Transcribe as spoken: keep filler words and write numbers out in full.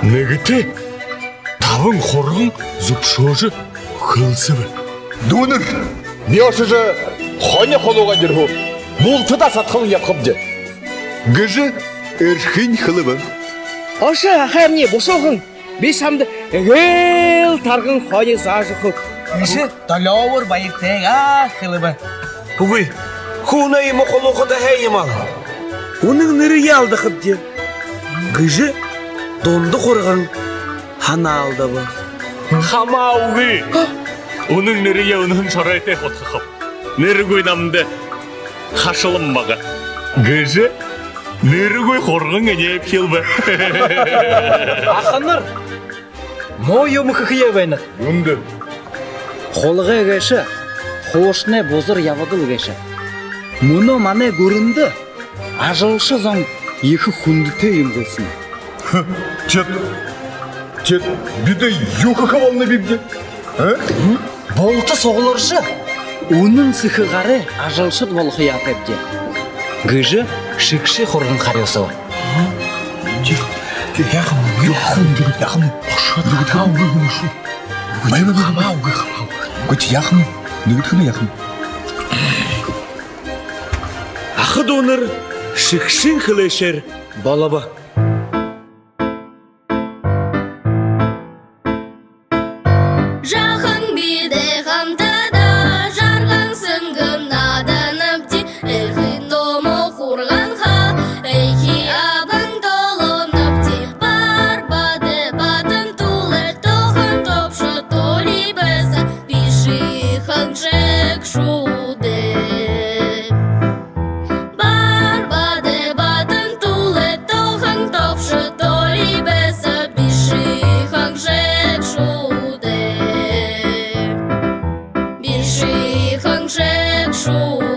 Нэгэтэ табан хурган зүбшөөжэ хэлсэбэ: «Дүүнэр, би ошожо хони хулуугаад ерэхэ. Бултадаа садхалан ябахабди», — гэжэ эрхэнь хэлэбэ. «Ошо, ахамни, бушуухан, би шамда эгээл тарган хони заажа үгэхэб», — гэжэ долёобор баяртайгаа хэлэбэ. «Үгы, хүнэй иимэ хулуухада һайн юм аал. Үнэн нэрэеэ алдахабди», — гэжэ дунда хурган һанаалдаба. «Хамаагүй. Үнэн нэрэеэ үнэһэн шоройтой худхахаб. Нэрэгүй намда хашалан бага», — гэжэ нэрэгүй хурган энеэбхилбэ. «Аханар, муу юумэ хэхэеэ байнат. Юундэ?» «Хулгай гээшэ хуушанай бузар ябадал гээшэ. Мүнөө манай гүрэндэ ажалша зон ехэ хүндэтэй юм гэлсэнэ». «Теэд, теэд бидэ юу хэхэ болонобибди, а?» «Булта сугларжа, үнэн сэхэ гарай ажалшад болохо ёһотойбди», — гэжэ шэгшэ хурган харюусаба. «Теэд яахам, яахам, яахам? Ошоод, хамаагүй юм шуу. Үгы, хамаагүй, хамаагүй. Үгы, яахам, нэгэдхэн яахам?» Аха дүүнэр шэгшын хэлээшээр болобо. Жаахан бидэ хамтадаа жарган сэнгэн нааданабди, эрхы томо хурганһаа эхи абан толонобди. Барбадай баатан тулай тохон тобшо толи бэсэ, бишыхан шэгшүүдэй. Барбадай баатан тулай тохон тобшо толи бэсэ, бишыхан шэгшүүдэй. Бишыхан шэгшүүдэй».